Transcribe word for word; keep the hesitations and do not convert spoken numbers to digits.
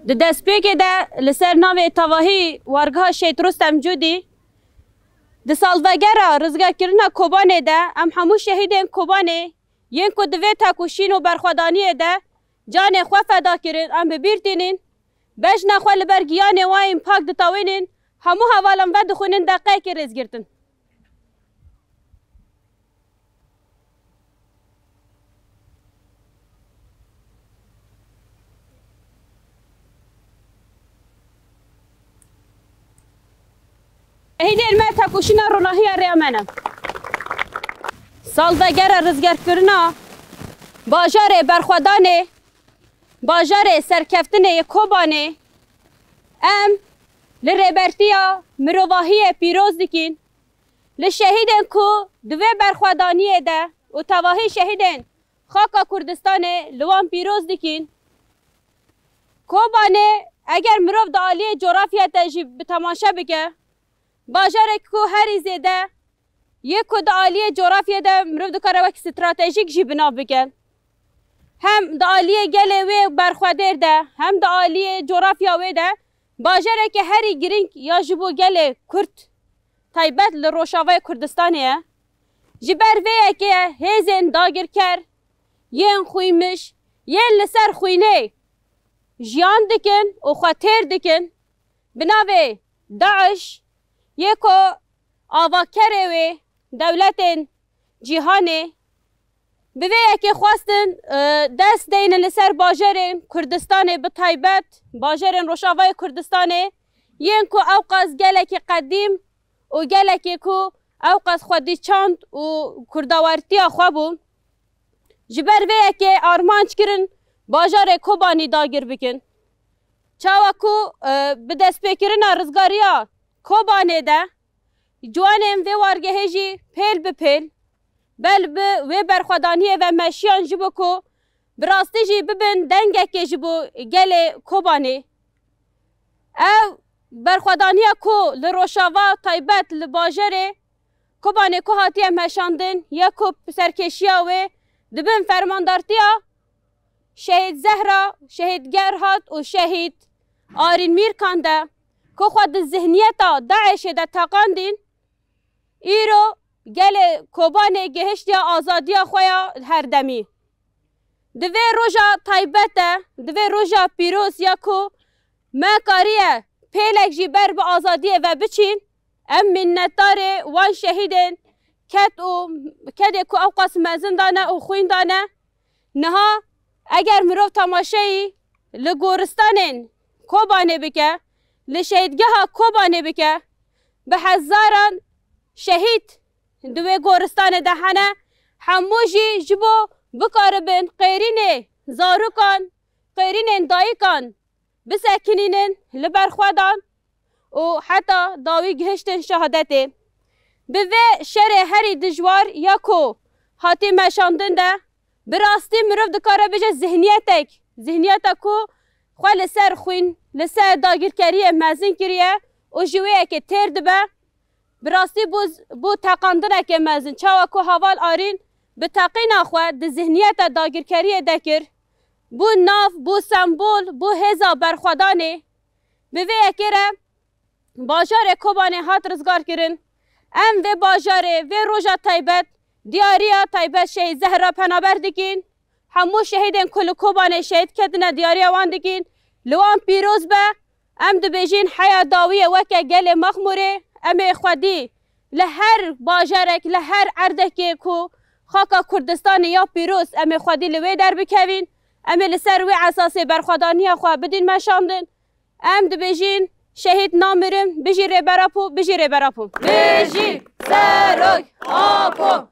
Di destpêkê de li ser navê tevahî wargeha Şehîd Rustem Cûdî, di salvegera rizgarkirina Kobanê de em hemû şehîdên Kobanê yên ku di vê tekoşîn û berxwedaniyê de canê xwe feda kirin, em bi bîr tînin. Bejna xwe li ber giyanê wan yên pak ditewînin, hemû hevalan vedixwînin deqeyekê rêzgirtin. Şehîdên me tekoşîna ronahiya rêya me ne. Salvegera rizgarkirina bajarê berxwedanê, bajarê serkeftinê yê Kobanê, em li rêbertiya mirovahiyê pîroz dikin. Li şehîdên ku di vê berxwedaniyê de û tevahî şehîdên xaka Kurdistanê li wan pîroz dikin. Kobanê eger mirov di aliyê cografya te jî bi temaşe bike, bajarek ku herî zêde yê ku di aliyê cografyê de mirov dikare wek stratejîk jî bi nav bike. Hem di aliyê gelê wê berxwedêr de, hem di aliyê cografya wê de bajareke herî girîng ya ji bo gelê Kurd, taybet li Rojavayê Kurdistanê ye. Ji ber vê yekê hêzên dagirker yên xwînmiş, yên li ser xwînê jiyan dikin û xwe têr dikin, bi navê DAIŞ, yê ku avakerê wê dewletên cîhanê, bi vê yekê xwestin, e, dest deynin li ser bajarên Kurdistanê, bi taybet bajarên Rojavayê Kurdistanê, yên ku ewqas gelekî qedîm û gelekê ku ewqas xwedî çand û kurdawertiya xwe bû. Ji ber vê yekê armanc kirin bajarê Kobanî dagir bikin. Çawa ku, e, bi destpêkirina rizgariya Kobanê de ciwanên vê wargehê jî pêl bi pêl, bel bi wê berxwedaniyê ve meşiyan ji bo ku bi rastî jî bibin dengekê ji bo gelê Kobanê. Ev berxwedaniya ku li Rojava taybet li bajarê Kobanê ku hatiye meşandin, ya ku serkêşiya wê di bin fermandartiya Şehîd Zehra, Şehîd Gerhat û Şehîd Arîn Mîrkan de ku xwe di zihniyeta DAIŞê de teqandîn, îro gelê Kobanê gihiştiye azadiya xwe ya herdemî. Di vê roja taybet de, di vê roja pîroz ya ku me kariye pêlek jî ber bi azadiyê ve biçîn, em minnetdarê wan şehîdên ked û kedê ku ewqas mezin dane û xwîn dane. Niha eger mirov temaşeyî li goristanên Kobanê bike, li şehîdgeha Kobanê bike, bi hezaran şehîd di wê goristanê de hene, hemû jî ji bo bikaribin qêrînê zarokan, qêrînên dayikan bisekinînin li ber xwe dan û heta dawî gihiştin şehadetê. Bi vê şerê herî dijwar ya ku hatî meşandin de, bi rastî mirov dikare bêje zihniyetek, zihniyeta ku xwe li ser xwîn, li ser dagirkeriyê mezin kiriye û ji wê yekê têr dibe. Bi rastî bû, bû teqandineke mezin. Çawa ku heval Arîn bi teqîna xwe di zihniyeta dagirkeriyê de kir, bû nav, bû sembol, bû hêza berxwedanê. Bi vê yekê re bajarê Kobanê hat rizgar kirin. Em vê bajarê, vê roja taybet, diyariya taybet Şehîd Zehra Penaber dikin. Hemû şehîdên ku li Kobanê şehîd ketine diyariya wan dikin. Li wan pîroz be. Em dibêjin heya dawiyê weke gelê Mexmûrê. Em ê xwedî li her bajarek, li her erdekê ku xaka Kurdistanê ya pîroz, em ê xwedî li wê derbikevin. Em ê li ser wê esasê berxwedaniya xwe bidin meşandin. Em dibêjin şehîd namirin, bijî Rêber Apo, bijî Rêber Apo. Bijî Serok Apo!